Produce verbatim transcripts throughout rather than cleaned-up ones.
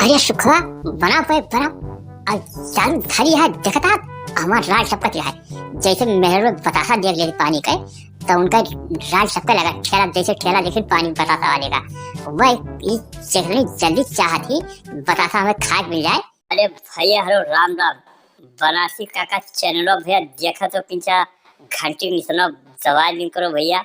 अरे सुखवा, बना पे बना। अब चालू धरी है, देखता हमार राज सबका है। जैसे मेहरो बतासा देख लेते पानी के, तो उनका राज सबका लगा ठेला, जैसे ठेला लेकिन पानी बतासा वाले का। वह ई चकनी जल्दी चाहत ही बतासा हमें खाए के मिल जाए। अरे भैया, हेलो, राम राम। बनारसी काका चैनलो भैया, देखा तो किंचा घंटी निशानो दबा दिन करो भैया,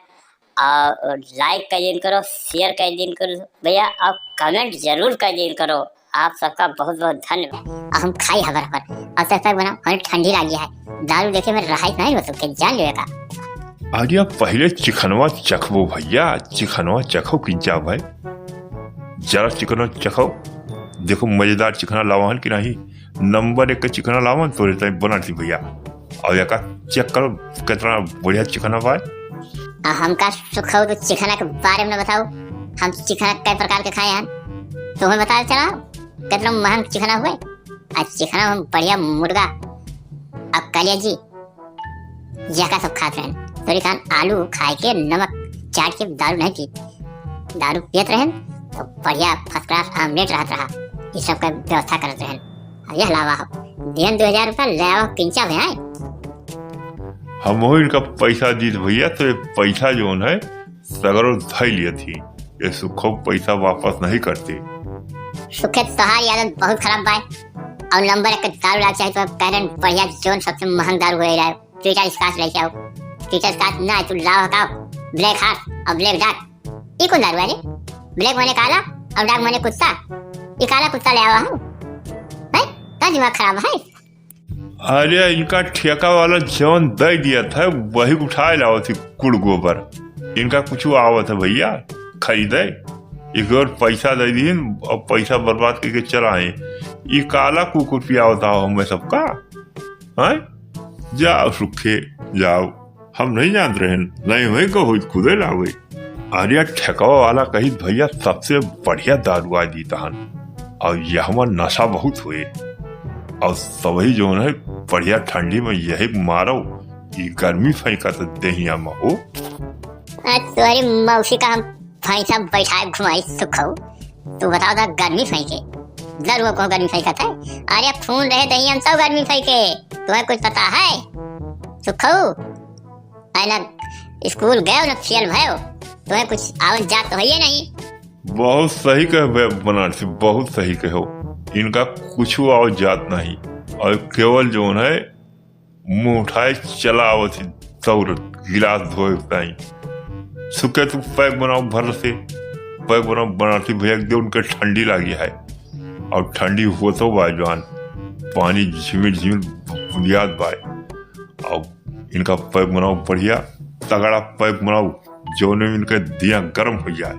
और like कर दिन करो, share कर दिन करो भैया, और comment जरूर कर दिन करो। आप सबका बहुत बहुत धन्यवाद। अब हम खाई हबर हबर, और तब तक बना, हमें ठंडी लागी है, दारू देखे में रहाई नहीं हो सकते, जान लेवे का। अरे पहले चिकनवा चखबो भैया, चिकनवा चखो किंचा भाई, जरा चिकनवा चखो, देखो मजेदार चिकना लावा हन कि नहीं, नंबर एक के चिकना लावा हन तोरे ताई बनारसी भैया। और एका check करो कितना बढ़िया चिकना बा। आ हमका सुखऊ तो चिकना के बारे में बताओ, हम चिकना कई प्रकार के खाए हैं, तुम्हें बताओ चला कितना महंग चिकना हुए। आ चिकना हम बढ़िया मुर्गा, अब कलेजी, यका सब खात रहन। तोरी खान आलू खाए के, नमक चाट के दारू नहीं पीत। दारू पियत रहन तो बढ़िया first class omelette रहत रहा। ई सब का व्यवस्था करत रहन। अब यह लावा हो, देन दो हजार रुपया लावा किंचा भे आए। हम हो इनका पैसा दीत भैया, तो ये पैसा जौन है सगरो धई लियत ही। ये सुखो पैसा वापस नहीं करते। सुखे तोहार आदत बहुत खराब बाय। और नंबर एक के दारू ला चाहे तो कह रहे बढ़िया जौन सबसे महंग दारू हो रहा है। Triton Scotch लेके आओ। Triton Scotch ना, तू लाओ का Black Horse और Black Dog। ई कौन दारू है रे? Black माने काला और dog माने कुत्ता। ई काला कुत्ता ले आवा हो। हैं? का दिमाग खराब है? अरे इनका ठेका वाला जौन दे दिया था वही उठाए लावत ही कुड़ गोबर। इनका कुछ आवत है भैया खरीदे? एक और पैसा दे दीन और पैसा बर्बाद करके चला आए। ई काला कुकुर पियावत हो हमें सबका। हैं? जाओ सुखे, जाओ। हम नहीं जानत रहेन, नहीं होई को होई खुदे लावे। अरे ठेकवा वाला कही भैया सबसे बढ़िया दारू आ दी तहन। और यहमा नशा बहुत हुए। और सबही जौन है बढ़िया ठंडी में यही मारो, ई गर्मी फेंकत देहिया में हो। आज तोहरी मौसी का हम भैंसा बैठाए घुमाई सुखऊ। तू बताओ दा गर्मी फेंके, दरुआ को गर्मी फेंकत है? अरे खून रहे दहिया में तब गर्मी फेंके, तुम्हें कुछ पता है सुखऊ? है ना, स्कूल गए ना फेल भयो, तुम्हें कुछ आवत जात तो है ही नहीं। बहुत सही कहे बे-, बनारसी, बहुत सही कहो। इनका कुछ आवत जात नहीं, और केवल जौन है मुंह उठाए चला आवत ही दौड़त गिलास धोए ताई। सुखे तू पैक बनाओ भर से, पैक बनाओ बनारसी भैया के दे, उनके ठंडी लागी है। और ठंडी हो तो बा जवान, पानी झिमिर झिमिर बुनियाद बाय। और इनका पैक बनाओ बढ़िया, तगड़ा पैक बनाओ, जौने में इनके दिया गर्म हो जाए।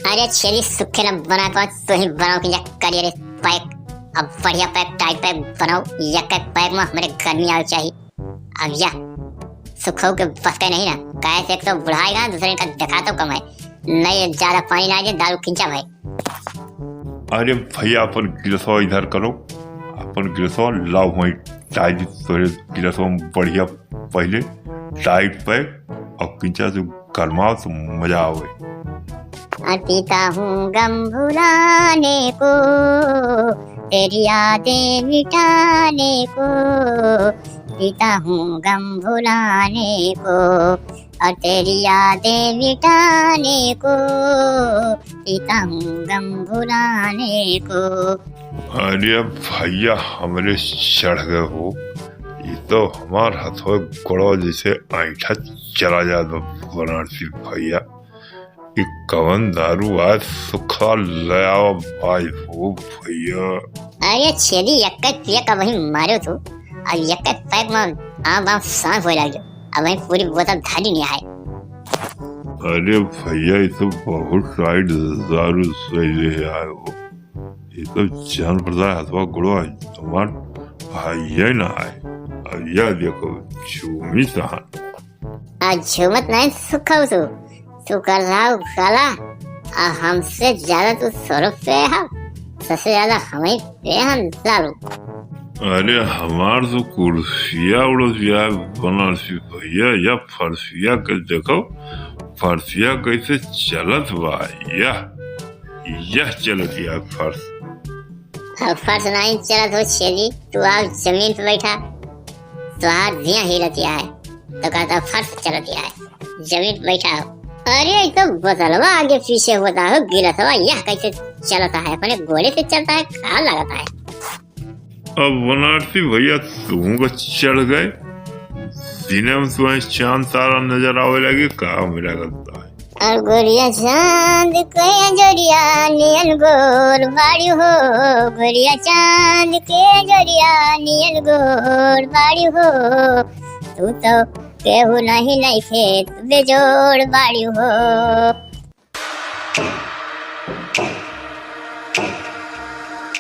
अरे छेली सुखे ना बना के तू ही बनाओ कि या करिए रे पैक। अब बढ़िया पैक, टाइट पैक बनाओ, या के पैक में हमारे गर्मी आवे चाहिए। अब या सुखो के बस के नहीं ना, काहे से एक तो बुढ़ाएगा, दूसरे का देखा तो कम है, नहीं ज्यादा पानी ना दे, दारू खिंचा भाई। अरे भैया अपन गिलासवा इधर करो, अपन गिलासवा लाओ, वहीं टाइट तोरे गिलासवा में बढ़िया पहले टाइट पैक और खिंचा से गरमाओ तो मजा आवे। और पीता हूँ गम भुलाने को, तेरी यादें मिटाने को, पीता हूँ गम भुलाने को, और तेरी यादें मिटाने को, पीता हूँ गम भुलाने को। अरे भैया हमरे चढ़ गए हो, ये तो हमार हथवा गोड़वा जैसे ऐंठा चला जात बा बनारसी भैया। ई कवन दारू आज सुखा ले आवा भाई हो भैया। अरे छेदी, एक एक पिया का वही मारो तू, अब एक एक पैक में आम आम सांस होए लग जाओ, अब वही पूरी बोतल धारी नहीं आए। अरे भैया, ये तो बहुत टाइट दारू सही ले आए हो, ये तो जान पड़ता है हथवा गुड़वा तुम्हार भाई ना आए। अब यह देखो झूमी सहन। आ झूमत नहीं सुखऊ सु, तू कर रहा हूँ काला, आ हमसे ज्यादा तू सौ रुपये है, सबसे ज्यादा हमें पे हम दारू। अरे हमार तो कुर्सिया उड़त यार बनारसी भैया, या फर्शिया के देखो, फर्शिया कैसे चलत बा, यह, यह चलत यार फर्श। अब फर्श नाहीं चलत हो छेदी, तू आव जमीन पे बैठा। तोहार जिया हिलत है, तो कहता फर्श चलत है, जमीन पे बैठा हो। अरे, ई तो बोतलवा आगे पीछे होता हो, गिलसवा यह कैसे चलता है? अपने गोड़े से चलता है, का लगता है? अब बनारसी भैया तू का चढ़ गए, सीने में तुम्हें चांद तारा नजर आवे लगे, का मेरा लगता है? और गोरिया चांद के जोरिया नियन गोर बाड़ी हो, गोरिया चांद के जोरिया नियन गोर बाड़ी हो, तू तो केहू नहीं नहीं से बेजोड़ बाड़ी हो।